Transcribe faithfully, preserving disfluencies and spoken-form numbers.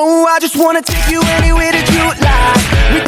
Ooh, I just wanna take you anywhere that you like. We